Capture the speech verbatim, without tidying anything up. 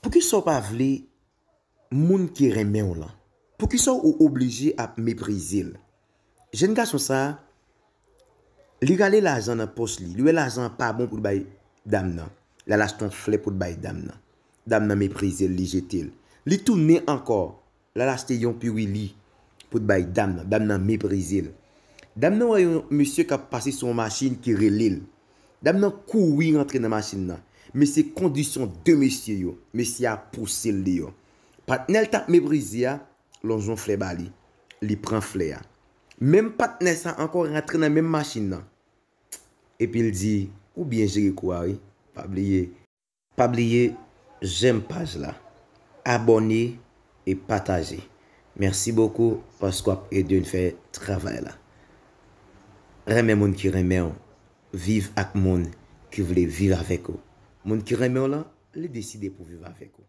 Poukisa w pa vle moun ki renmen w lan? Poukisa w oblije ap meprize l? Jèn gason sa a, li rale lajan nan pòch li. Li wè lajan an pa bon pou l bay dam nan. L al achte yon flè pou l bay dam nan. Dam nan meprize l, li jete l. Li tounen ankò. L al achte yon piwili pou l bay dam nan. Dam nan meprize l. Dam nan wè yon mesye k ap pase sou yon machin ki rele l. Dam nan kouri rantre nan machin nan. Men se kondisyon de mesye yo. Mesye a pouse l deyò. Patnè l t ap meprize a lonje yon flè ba li. Li pran flè a. Menm patnè sa ankò rantre nan menm machin nan. Epi l di, ou byen jere kou a wi. Pa bliye. Pa bliye, j'aime paj la, abòne e pataje. Mèsi bokou paske w ap ede n fè travay la. Renmen moun ki renmen w, viv ak moun ki vle viv avèk ou. Moun ki renmen w lan, li deside pou viv avèk ou.